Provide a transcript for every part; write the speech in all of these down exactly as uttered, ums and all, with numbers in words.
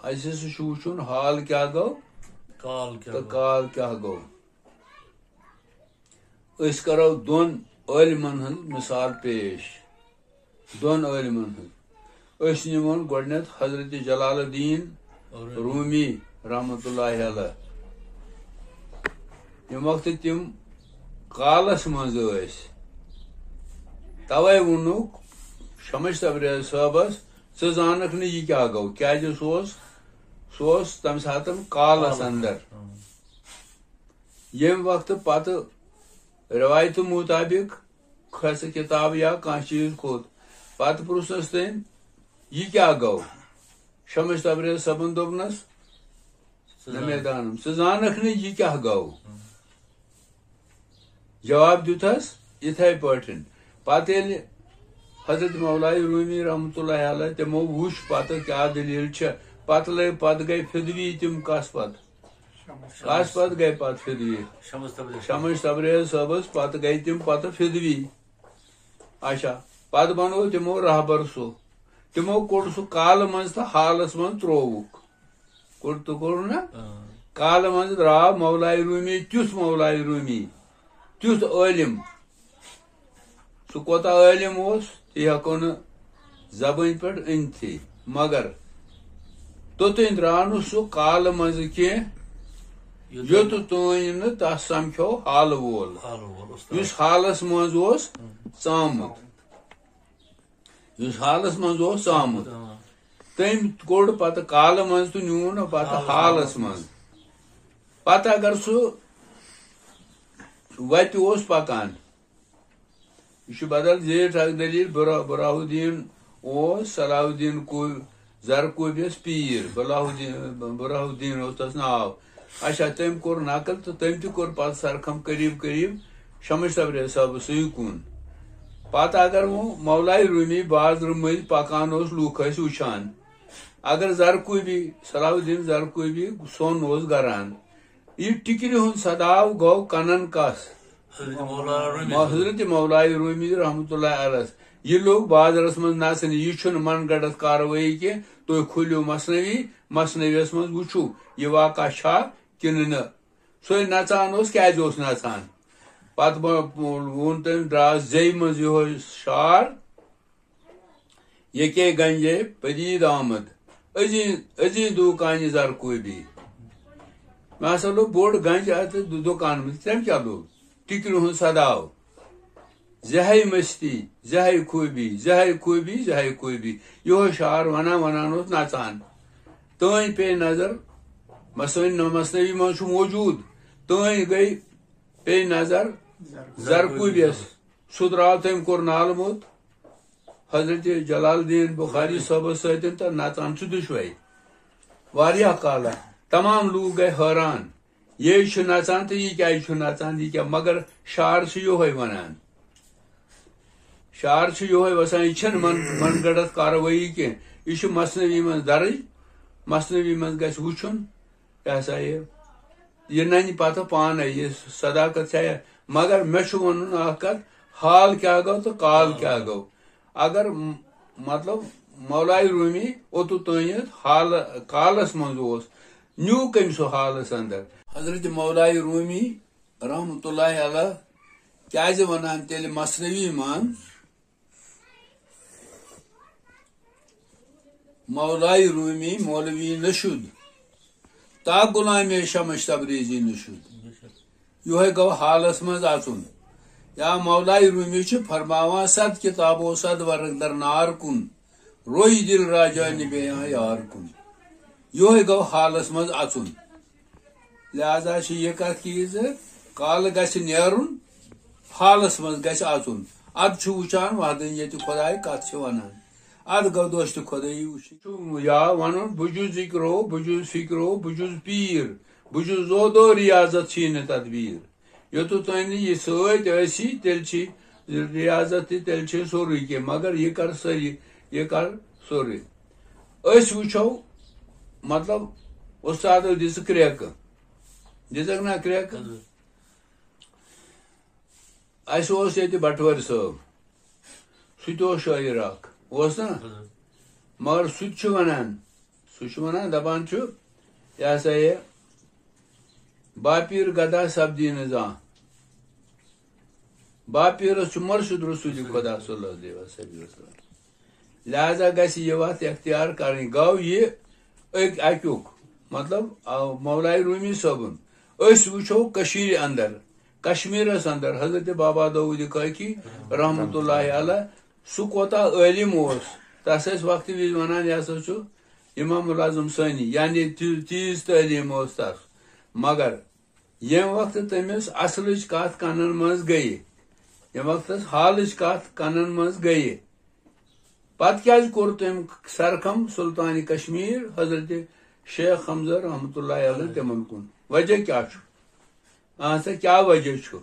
اَسہِ ہسا چھُ وٕچھُن حال کیٛاہ گوٚو کال کیٛاہ تہٕ گوٚو؟ کال کیٛاہ گوٚو۔ أسۍ کرو دۄن عٲلمن ہٕنٛز مثال پیش۔ دۄن عٲلمن ہٕنٛز۔ أسۍ نِمون گۄڈٕنٮ۪تھ حضرت جلال الدین رومی رحمتہ اللہ علیہ۔ ییٚمہِ وقتہٕ تِم کالس منٛز ٲسۍ، توے ووٚنُکھ شمس تبریز صٲبس، "ژٕ زانکھ نہٕ یہِ کیٛاہ گوٚو"، کیٛازِ سُہ اوس، سُہ اوس تمہِ ساتہٕ کالس اندر۔ ییٚمہِ وقتہٕ پتہٕ رٮ۪وایتہٕ مُطابِق کھژ کِتاب یا کانٛہہ چیٖز کھوٚت، پتہٕ پرٛژھنس تٔمۍ، "یہِ کیٛاہ گوٚو؟" شمس تبریز صٲبن دوٚپنس، "نہ میدانم، ژٕ زانکھ نہٕ یہِ کیٛاہ گوٚو؟" جواب دیُتہس یِتھے پٲٹھۍ۔ پتہٕ ییٚلہِ حضرت مولائے رومی رحمتہ اللہ علیہ تِمو وُچھ پتہٕ کیٛاہ دٔلیٖل چھےٚ، پتہٕ لٔگۍ، پتہٕ گٔے فدوی تِم کس پتہٕ؟ کس پتہٕ گٔے پتہٕ فدوی؟ شمس تبریز۔ شمس تبریز صٲبس پتہٕ گٔے تِم پتہٕ فدوی۔ اچھا، پتہٕ بنوو تِمو رہبر سُہ۔ تِمو کوٚڑ سُہ کالہٕ منٛز تہٕ حالس منٛز ترووُکھ۔ کوٚڑ تہٕ کوٚڑ نہ؟ آ۔ کالہٕ منٛز درٛاو مولائے رومی، تیُتھ مولائے رومی، تیُتھ عٲلم۔ سُہ کوتاہ عٲلم اوس، تہِ ہٮ۪کو نہٕ زبٲنۍ پٮ۪ٹھ أنتھٕے، مگر توٚتام درٛاو نہٕ سُہ کالہٕ منٛزٕ کینٛہہ، یوٚتام نہٕ تس سمکھیو حالہٕ وول، حالہٕ وول اُستاد۔ یُس حالس منٛز اوس ژامُت۔ یُس حالس منٛز اوس ژامُت، آ۔ تٔمۍ کوٚڑ پتہٕ کالہٕ منٛز تہٕ نیوٗن پتہٕ حالس حالس منٛز۔ پتہٕ اگر سُہ وتہِ اوس پکان، یہِ چھُ بدل زیٖٹھ اکھ دٔلیٖل۔ برا-، براہ الدین اوس صلاح الدین کو-، زرکوبیس پیٖر، بلاہ الدین، براہ الدین اوس تس ناو۔ اچھا، تٔمۍ کوٚر نقل تہٕ تٔمۍ تہِ کوٚر پتہٕ سرخم قریب قریب شمس تبریز صٲبس سٕے کُن۔ پتہٕ اگر وۄنۍ مولائے رومی بازرٕ مٔنٛزۍ پکان اوس، لوٗکھ ٲسۍ وٕچھان۔ اگر زرکوبی، صلاح الدین زرکوبی سۄن اوس گران، یہِ ٹِکرِ ہُنٛد صداو گوٚو کنن کس؟ حضرت مولانا رومی۔ حضرت مولائے رومی رحمتہ اللہ علیہ۔ یہِ لوٚگ بازرس منٛز نژنہِ، یہِ چھُنہٕ من گڑتھ کاروٲیی کینٛہہ۔ تُہۍ کھوٗلِو مثنوی، مثنویس منٛز وٕچھِو یہِ واقعہ چھا کِنہٕ نہٕ۔ سُے نژان اوس، کیٛازِ اوس نژان؟ پتہٕ ب-، ووٚن تٔمۍ، درٛاس زیٚیہِ منٛز یِہوٚے شعر، "یکے گنجے پدید آمد، أزی، أزی دُکانہِ زرکوبی۔" مےٚ ہسا لوٚگ بوٚڑ گنج اتھ دُ-، دُکان منٛز۔ تٔمۍ کیٛاہ لوٚگ؟ ٹِکرِ ہُنٛد صداو۔ زہے مستی، زہے خوٗبی، زہے خوٗبی، زہے خوٗبی۔ یِہوٚے شعر ونان ونان اوس نژان۔ تٔمۍ پیٚیہِ نظر، مثنوی، مثنوی منٛز چھُ موجود، تٔمۍ گٔے، پیٚیہِ نظر زرکوبیس۔ سُہ درٛاو، تٔمۍ کوٚر نالہٕ موٚت حضرت جلال الدین بخاری صٲبس سۭتۍ تہٕ نژان چھُ دُشوے۔ واریاہ کالہ تمام لوٗکھ گٔے حٲران، یہِ چھُ نژان تہٕ یہِ کیٛازِ چھُ نژان، یہِ کیٛاہ؟ مگر شعر چھُ یِہوٚے ونان، شعر چھُ یِہوٚے وسان، یہِ چھَنہٕ من-، من گڑتھ کاروٲیی کینٛہہ، یہِ چھُ مثنوی منٛز درٕج، مثنوی منٛز گژھِ وٕچھُن، یہِ ہسا یہِ، یہِ ننہِ پتہٕ پانے، یہِ صداقت چھا یہِ۔ مگر مےٚ چھُ ونُن اکھ کتھ، حال کیٛاہ گوٚو تہٕ کال کیٛاہ گوٚو؟ اگر م-، مطلب، مولائے رومی اوٚتُت تٲنِتھ حال، کالس منٛز اوس، نیوٗ کٔمۍ سُہ حالس اندر؟ حضرت مولائے رومی رحمتہ اللہ علیہ کیٛازِ ونان تیٚلہِ مثنوی منٛز، مولائے رومی مولوی نشد، تا غلام شمس تبریزی نشد؟ یِہوٚے گوٚو حالس منٛز اژُن۔ یا مولائے رومی چھُ فرماوان، "صد کتابو صد ورق در نار کن، روی دل را جانب یار کن۔" یِہوٚے گوٚو حالس منٛز اژُن۔ لہذا چھِ یہِ کتھ کہِ زِ کالہٕ گژھِ نیرُن، حالس منٛز گژھِ اژُن۔ ادٕ چھُ وٕچھان وحدانیت خدایہِ کتھ چھِ ونان۔ ادٕ گوٚو دوست خدایی وٕچھِنۍ۔ چھُ یا ونُن، بہٕ چھُس ذکرو، بہٕ چھُس فکرو، بہٕ چھُس پیٖر، بہٕ چھُس زودو، ریاضت چھی نہٕ تدبیٖر۔ یوٚتَتھ تام نہٕ یہِ سۭتۍ ٲسی، تیٚلہِ چھی ریاضت تہِ، تیٚلہِ چھے سورُے کینٛہہ، مگر یہِ کر سٲری، یہِ کر سورُے۔ أسۍ وٕچھو، مطلب، اُستادو دِژٕ کرٛیکہٕ، دِژٕکھ نا کرٛیکہٕ؟ اَسہِ اوس ییٚتہِ بٹوٲرۍ صٲب، سُہ تہِ اوس شٲعر اکھ، اوس نا؟ مگر سُہ تہِ چھُ وَنان، سُہ چھُ وَنان، دَپان چھُ، یہِ ہسا یہِ، باپیٖر گدا سپدی نہٕ زانٛہہ۔ باپیٖرس چھُ مرشد رسول خدا صلی اللہ علیہ وسلم۔ لہذا گژھِ یہِ وَتھ اختیار کَرٕنۍ۔ گوٚو یہِ أکۍ اَکیُک، مطلب، آ، مولائے رومی صٲبُن۔ أسۍ وٕچھو کٔشیٖرِ اندر، کشمیٖرس اندر حضرت بابا داؤد خاکی رحمتہ اللہ علیہ، سُہ کوتاہ عٲلِم اوس۔ تس ٲسۍ وقتہٕ وِزِ وَنان، یہِ ہسا چھُ امام الاعظم ثانی، یعنی تی-، تیٖژ تعلیٖم ٲس تس۔ مگر ییٚمہِ وقتہٕ تٔمِس اصلٕچ کتھ کنن منٛز گٔیہِ، ییٚمہِ وقتہٕ تس حالٕچ کتھ کنن منٛز گٔیہِ، پتہٕ کیازِ کوٚر تٔمۍ سرخم سلطان کشمیر حضرت شیخ حمزہ رحمتہ اللہ علیہ تِمن کُن؟ وجہ کیاہ چھُ؟ اہن سا، کیاہ وجہ چھُ؟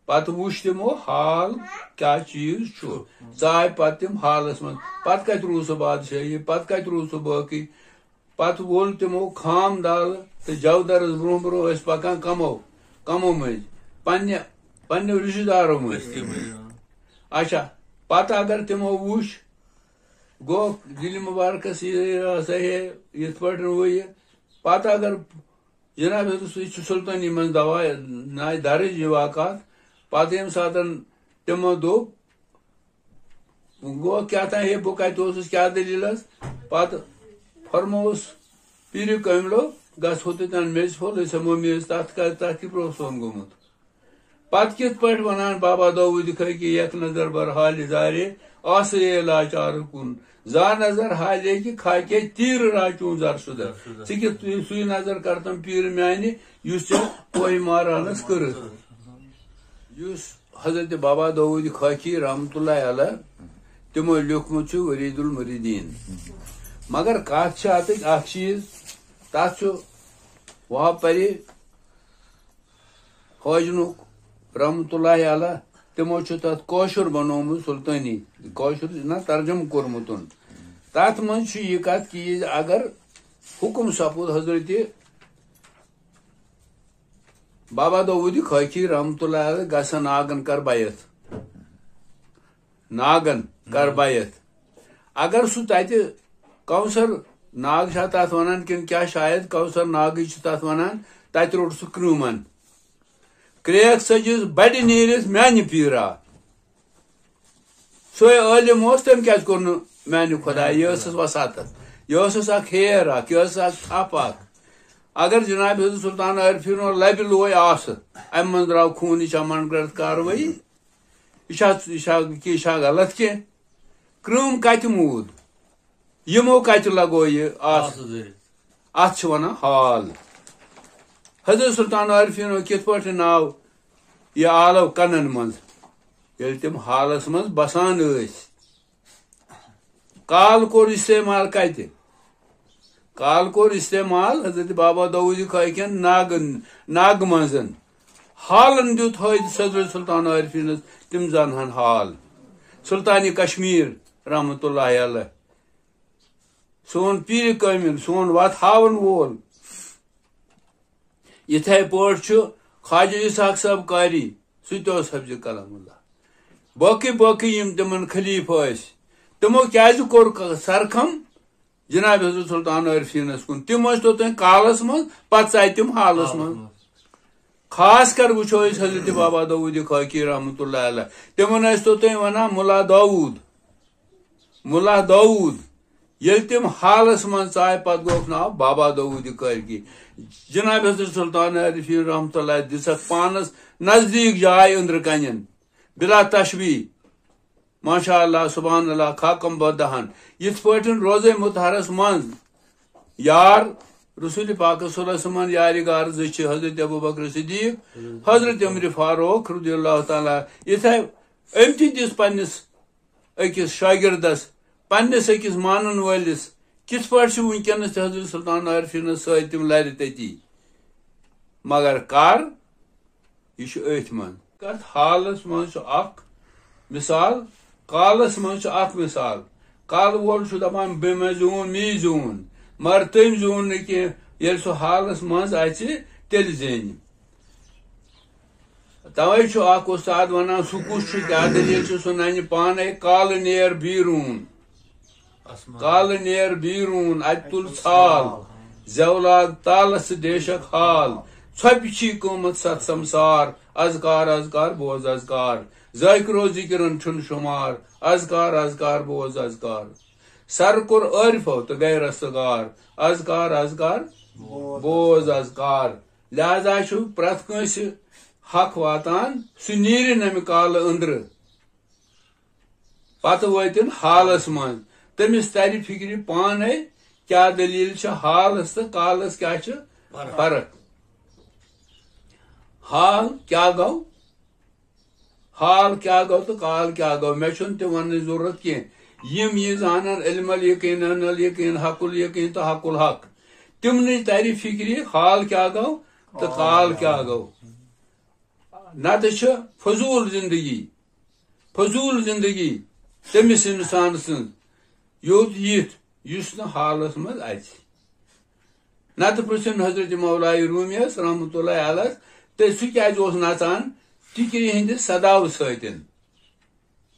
پتہٕ وُچھ تِمو حال کیاہ چیٖز چھُ۔ ژاے پتہٕ تِم حالس منٛز۔ پتہٕ کتہِ روٗد سُہ بادشاہی؟ پتہٕ کتہِ روٗد سُہ باقٕے؟ پتہٕ وول تِمو خام دالہٕ تہٕ جودرس برونٛہہ برونٛہہ ٲسۍ پکان کمو، کمو مٔنٛزۍ، پننہِ، پننیو رشتہٕ دارو مٔنٛزۍ۔ اچھا، پتہٕ اگر تِمو وُچھ، گوٚو دِلہِ مُبارکس یہِ ہسا ہے یِتھ پٲٹھۍ ہُہ یہِ۔ پتہٕ اگر جناب حضرت سُہ چھُ سلطٲنی منٛز دوا نایہِ درٕج یہِ واقعات۔ پتہٕ ییٚمہِ ساتہٕ تِمو دوٚپ، گوٚو کیٛاہ تام ہے بہٕ کتہِ اوسُس، کیٛاہ دٔلیٖل ٲس؟ پتہٕ فرمووُس پیٖرِ کٲملو، گژھو تہٕ تَن میٚژِ پھوٚل، أسۍ ہٮ۪مو میٚژ، تتھ کیٛاہ، تتھ کیٛاہ پرٛوسون گوٚمُت؟ پتہٕ کِتھ پٲٹھۍ ونان بابا داوود خٲکی یک نظر بر حال زارے آسے لاچار کُن، زا نظر حالے کہ خاکے تیر را چون زر شدہ۔ ژٕ کِتھ، سُے نظر کرتم پیٖر میانہِ، یُس ژےٚ کوہہِ مارانس کٔرٕتھ۔ یُس حضرت بابا داوود خاکی رحمتہ اللہ علیہ تِمو لیوٗکھمُت چھُ ورید المریدین۔ مگر کتھ چھِ اتٕچ اکھ چیٖز، تتھ چھُ وہاب پری حٲجنُک رحمتہ اللہ علیہ، تِمو چھُ تَتھ کٲشُر بنوومُت سلطٲنی، کٲشُر نہ ترجمہٕ کوٚرمُت۔ تَتھ منٛز چھُ یہِ کَتھ کہِ یہِ اگر حُکُم سپُد حضرت بابا داوود خٲکی رحمتہ اللہ علیہ گژھن ناگن کر بیعت، ناگن کر بیعت۔ اگر سُہ تَتہِ کوثر ناگ چھا تَتھ وَنان کِنہٕ کیٛاہ، شاید کوثر ناگٕے چھِ تَتھ وَنان، تَتہِ روٚٹ سُہ کرٛوٗمَن۔ کرٛیک ژٔجِس بَڑِ نیٖرِتھ میٛانہِ پیٖرا۔ سُے عٲلِم اوس، تٔمۍ کیٛازِ کوٚر نہٕ میٛانہِ خۄدایہِ؟ یہِ ٲسٕس وساطت، یہِ ٲسٕس اَکھ ہیر اَکھ، یہِ ٲسٕس اَکھ تھپھ اَکھ۔ اگر جناب حضرت سلطان عارفیٖنو لَبہِ لوے آسہٕ، اَمہِ منٛز درٛاو خوٗن، یہِ چھا من گرٛٹھ کاروٲیی؟ یہِ چھا، یہِ چھا، یہِ چھا غلط کینٛہہ؟ کرٛوٗم کَتہِ موٗد؟ یِمو کَتہِ لگوو یہِ آس؟ آسہٕ ذٔرِتھ۔ اَتھ چھِ وَنان حال۔ حضرت سلطان عارفیٖنو کِتھ پٲٹھۍ ناو یہِ آلو کَنَن منٛز، ییٚلہِ تِم حالَس منٛز بَسان ٲسۍ؟ کال کوٚر استعمال کَتہِ؟ کال کوٚر استعمال حضرت بابا داوود خٲکٮ۪ن ناگن، ناگہٕ منٛزن۔ حالن دیُت حٲج صدر سلطان عارفیٖنس تِم زانہن حال۔ سلطانِ کشمیٖر رحمتہ اللہ علیہ، سون پیٖرِ کٲمِل، سون وَتھ ہاوَن وول۔ یِتھَے پٲٹھۍ چھُ خواجہ اسحاق صٲب قاری، سُہ تہِ اوس حفظِ کلام اللہ۔ باقٕے باقٕے یِم تِمن خلیٖفہٕ ٲسۍ، تِمو کیٛازِ کوٚر ک-، سرخم جناب حضرت سلطان عارفیٖنس کُن؟ تِم ٲسۍ توٚتام کالس منٛز، پتہٕ ژاے تِم حالس منٛز۔ خاص کر وٕچھو أسۍ حضرت بابا داوود خاکی رحمتہ اللہ علیہ، تِمن ٲسۍ توٚتام ونان ملا داوود، ملا داوود۔ ییٚلہِ تِم حالس منٛز ژاے، پتہٕ گوٚکھ ناو بابا داوود خاکی۔ جناب حضرت سلطان عارفیٖن رحمتہ اللہ دِژکھ پانس نزدیٖک جاے أنٛدرٕ کنٮ۪ن، بلا تشبیہ۔ ماشاء اللہ، سبحان اللہ، خاکم بدہن۔ یِتھ پٲٹھۍ روزے مطہرس منٛز یار رسول پاک صلی اللہ علیہ وسلم یارِ غار زٕ چھِ حضرت ابو بکر صدیق، حضرت عمر فاروق رضی اللہ تعالیٰ۔ یِتھے أمۍ تہِ دِژ پننِس أکِس شاگردس، پننِس أکِس مانن وٲلِس، کِتھ پٲٹھۍ چھُ وٕنکیٚنس تہِ حضرت سلطان عارفیٖنس سۭتۍ تِم لرِ تٔتی؟ مگر کر؟ یہِ چھُ أتھۍ منٛز۔ کتھ حالس منٛز چھُ اکھ مثال، کالس منٛز چھُ اکھ مثال۔ کالہٕ وول چھُ دپان، "بہٕ مےٚ زیوٗن، می زیوٗن"، مگر تٔمۍ زیوٗن نہٕ کینٛہہ۔ ییٚلہِ سُہ حالس منٛز اژِ، تیٚلہِ زینہِ۔ توے چھُ اکھ اُستاد ونان، "سُہ کُس چھُ، کیٛاہ دٔلیٖل چھِ، سُہ ننہِ پانے، کالہٕ نیر بیٖروٗن"۔ کالہٕ نیر بیٖروٗن، اَتہِ تُل ژھال۔ زٮ۪ولاگ تالس ژٕ دیشک حال۔ ژھۄپہِ چھی قۭمتھ ستھ سمسار۔ اذکار، اذکار، بوز اذکار۔ ذٲکرو ذِکرن چھُنہٕ شُمار۔ اذکار، اذکار، بوز اذکار۔ سر کوٚر عٲرفو تہٕ گٔے رستگار۔ اذکار، اذکار، بوز اذکار۔ لہذا چھُ پرٛٮ۪تھ کٲنٛسہِ حق واتان، سُہ نیرِ نمہِ کالہٕ أنٛدرٕ۔ پتہٕ وٲتِن حالس منٛز۔ تٔمِس ترِ فِکرِ پانے، کیٛاہ دٔلیٖل چھِ حالس تہٕ کالس کیٛاہ چھِ فرق۔ فرق۔ حال کیٛاہ گوٚو؟ حال کیٛاہ گوٚو تہٕ کال کیٛاہ گوٚو، مےٚ چھُنہٕ تہِ وننٕچ ضروٗرت کینٛہہ۔ یِم یہِ زانن علم الیقین، عین الیقین، حق الیقین تہٕ حق الحق، تِمنٕے ترِ فِکرِ حال کیٛاہ گوٚو تہٕ کال کیٛاہ گوٚو۔ نتہٕ چھِ فضوٗل زندگی، فضوٗل زندگی تٔمِس انسان سٕنٛز یوٚت یِتھ، یُس نہٕ حالس منٛز اژِ۔ نتہٕ پرٛژھِن حضرت مولائے روٗمیَس رحمتہ اللہ علیہ، تہٕ سُہ کیٛازِ اوس نژان؟ ٹِکرِ ہٕنٛدِ صداوٕ سۭتۍ،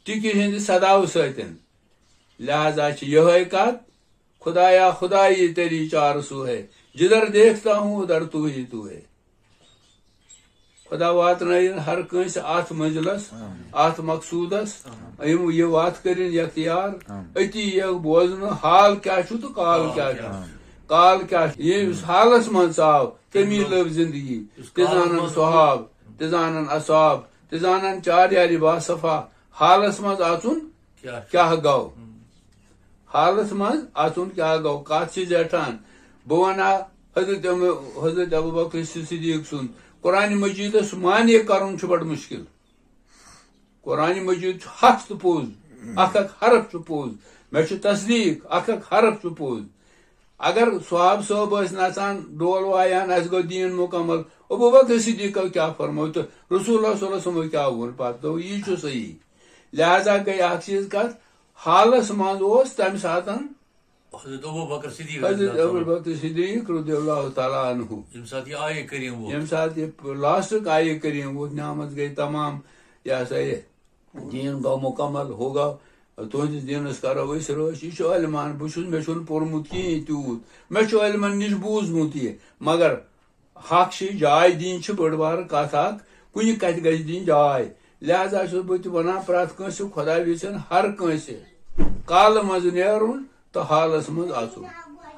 ٹِکرِ ہٕنٛدِ صداوٕ سۭتۍ۔ لہذا چھِ یِہوٚے کتھ، خدایا خدائی تیری چار سو ہے، جدھر دیکھتا ہوں ادھر تو ہی تو ہے۔ خدا واتنٲیِن ہر کٲنٛسہِ اتھ منزلس، اتھ مقصودس، یِم یہِ وتھ کٔرِن یختیار۔ أتی یِیَکھ بوزنہٕ حال کیٛاہ چھُ تہٕ کال کیٛاہ چھُ۔ کال کیٛاہ چھُ؟ ییٚمِس حالس منٛز ژاو، تٔمی لٔب زندگی۔ تہِ زانن صحاب، تہِ زانن اصحاب، تہِ زانن چار یارِ باصفا۔ حالس منٛز اژُن کیٛاہ چھُ؟ کیٛاہ گوٚو؟ حالس منٛز اژُن کیٛاہ گوٚو؟ کتھ چھِ زیٹھان؟ بہٕ ونہٕ ہا حضرت عمر، حضرت ابوبکر صدیق سُنٛد۔ قرآن مجیدس معنی کرُن چھُ بڑٕ مشکل۔ قرآن مجید چھُ حق تہٕ پوٚز، اکھ اکھ حرف چھُ پوٚز۔ مےٚ چھُ تصدیق، اکھ اکھ حرف چھُ پوٚز۔ اگر صحاب صٲب ٲسۍ نژان، ڈول وایان، اسہِ گوٚو دیٖن مکمل۔ ابوبکر صدیقو کیٛاہ فرموو تہٕ رسول اللہ صلی اللہ علیہ وسلمو کیٛاہ ووٚن پتہٕ؟ دوٚپ، یی چھُ صحیح۔ لہذا گٔے اکھ چیٖز کتھ، حالس منٛز اوس تمہِ ساتن حضرت ابوبکر صدیق رضی حضرت اللہ تعالیٰ عنہ۔ ابوبکر صدیق رضی اللہ تعالیٰ عنہ۔ ییٚمہِ ساتہٕ یہِ آیہِ کریم ووت۔ ییٚمہِ ساتہٕ یہِ لاسٹُک آیہِ کریم ووت، نعمت گٔے تمام، یہِ ہسا یہِ دیٖن گوٚو مکمل، ہُہ گوٚو، تُہنٛدِس دیٖنس کرو أسۍ رٲچھ۔ یہِ چھُ علمان، بہٕ چھُس، مےٚ چھُنہٕ پوٚرمُت کِہیٖنۍ تیوٗت، مےٚ چھُ علمن نِش بوٗزمُت یہِ، مگر حق چھِ جاے دِنۍ چھِ بٔڑ بارٕ کتھ اکھ، کُنہِ کتھِ گژھِ دِنۍ جاے۔ لہذا چھُس بہٕ تہِ ونان پرٛٮ۪تھ کٲنٛسہِ، خۄدا ویژھن ہر کٲنٛسہِ کالہٕ منٛز نیرُن تہٕ حالس منٛز اژُن۔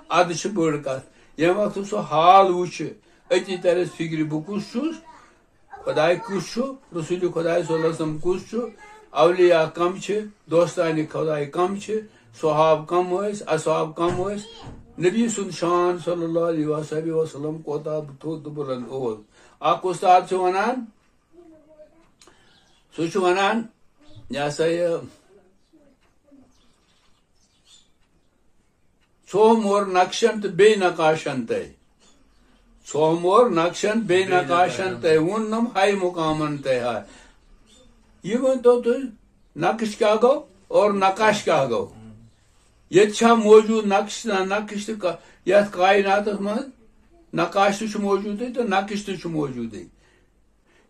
ادٕ چھِ بٔڑ کتھ۔ ییٚمہِ وقتہٕ سُہ حال وٕچھِ، أتی ترٮ۪س فِکرِ، بہٕ کُس چھُس، خۄداے کُس چھُ، رسول خۄداے صلی اللہ علیہ وسلم کُس چھُ، اولیاء کم چھِ، دوستانِ خۄداے کم چھِ، صحاب کم ٲسۍ، اصحاب کم ٲسۍ، نبی سُنٛد شان صلی اللہ علیہ وسلم کوتاہ تھوٚد تہٕ بلند اوس۔ اکھ استاد چھُ ونان، سُہ چھُ ونان، یہِ ہسا یہِ، ژھوٚہمور نقشن تہٕ بیٚیہِ نقاشن تہِ۔ ژھوٚہمور نقشن بیٚیہِ نقاشن تہِ، ووٚننم ہاے مقامن تہِ ہا۔ یہِ ؤنۍتو تُہۍ، نقش کیٛاہ گوٚو اور نقاش کیٛاہ گوٚو؟ ییٚتہِ چھا موجود نقش، نہ نقش تہٕ کا-، یتھ کائناتس منٛز نقاش تہِ چھُ موجودٕے تہٕ نقش تہِ چھُ موجودٕے۔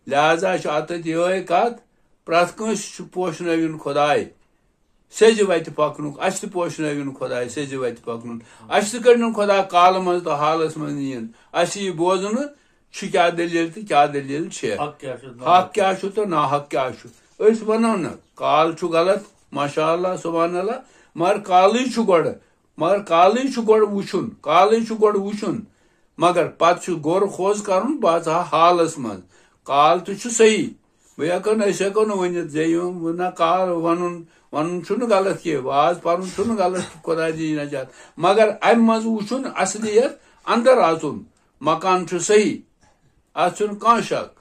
لہذا چھُ اتٮ۪تھ یِہوٚے کتھ، پرٛٮ۪تھ کٲنٛسہِ چھُ پوشنٲوِن خۄداے سیٚزِ وتہِ پکنُک، اسہِ تہِ پوشنٲوِن خۄداے سیٚزِ وتہِ پکنُن۔ اسہِ تہِ کٔڑنن خۄدا کالہٕ منٛز تہٕ حالس منٛز نِیِن۔ اسہِ یہِ بوزنہٕ چھُ کیٛاہ دٔلیٖل تہٕ کیٛاہ دٔلیٖل چھےٚ۔ حق کیٛاہ چھُ، حق کیٛاہ چھُ تہٕ ناحق کیٛاہ چھُ۔ أسۍ ونو نہٕ کال چھُ غلط، ماشاء اللہ، سبحان اللہ، مگر کالٕے چھُ گۄڈٕ، مگر کالٕے چھُ گۄڈٕ وٕچھُن، کالٕے چھُ گۄڈٕ وٕچھُن۔ مگر پتہٕ چھُ غور خوض کرُن، بہٕ اژٕ ہا حالس منٛز۔ کال تہِ چھُ صحیح۔ بہٕ ہٮ۪کو نہٕ، أسۍ ہٮ۪کو نہٕ ؤنِتھ زِ یِم نہ کال ونُن، ونُن چھُنہٕ غلط کینٛہہ، واز پرُن چھُنہٕ غلط، خۄدا دی نجات۔ مگر امہِ منٛز وٕچھُن اصلیت، اندر اژُن، مکان چھُ صحیح، اتھ چھُنہٕ کانٛہہ شک۔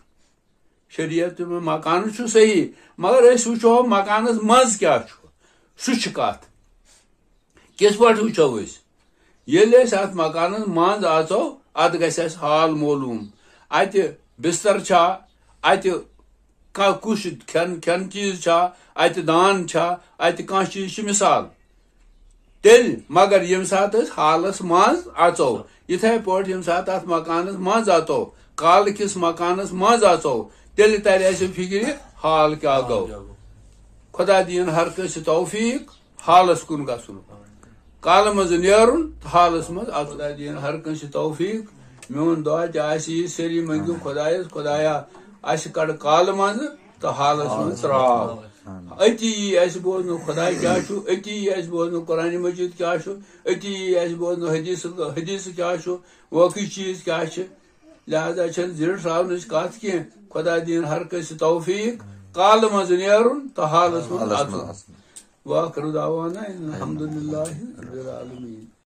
شریعت تہٕ مکانس چھُ صحیح، مگر أسۍ وٕچھو مکانس منٛز کیٛاہ چھُ، سُہ چھِ کتھ۔ کِتھ پٲٹھۍ وٕچھو أسۍ؟ ییٚلہِ أسۍ اتھ مکانس منٛز اژو، اتھ گژھِ اسہِ حال معلوم۔ اتہِ بستر چھا، اتہِ کا-، کُس کھٮ۪ن، کھٮ۪ن چیٖز چھا، اتہِ دان چھا، اتہِ کانٛہہ چیٖز چھِ مثال۔ تیٚلہِ، مگر ییٚمہِ ساتہٕ أسۍ حالس منٛز اژو، یِتھے پٲٹھۍ ییٚمہِ ساتہٕ اتھ مکانس منٛز اژو، کالہٕ کِس مکانس منٛز اژو، تیٚلہِ ترِ اسہِ فِکرِ، حال کیٛاہ گوٚو۔ خۄدا دِیِن ہر کٲنٛسہِ توفیٖق حالس کُن گژھُن۔ قالہٕ منٛزٕ نیرُن تہٕ حالس منٛز اژُن۔ خۄداے دِیِن ہر کٲنٛسہِ توفیٖق۔ میون دعا تہِ آسہِ یہِ، سٲری مٔنٛگِو خۄدایس، خۄدایا، اسہِ کڑ قالہٕ منٛزٕ تہٕ حالس منٛز ترٛاو۔ أتی یی اسہِ بوزنہٕ خۄداے کیٛاہ چھُ، أتی یی اسہِ بوزنہٕ قرآنِ مجیٖد کیٛاہ چھُ، أتی یی اسہِ بوزنہٕ حدیث، حدیث کیٛاہ چھُ، واقعی چیٖز کیٛاہ چھِ۔ لہذا چھنہٕ زِرِ ترٛاونٕچ کتھ کینٛہہ۔ خۄداے دِیِن ہر کٲنٛسہِ توفیٖق، قالہٕ منٛزٕ نیرُن تہٕ حالس منٛز اژُن۔ وآخر دعوانا ان الحمد للہ رب العالمین۔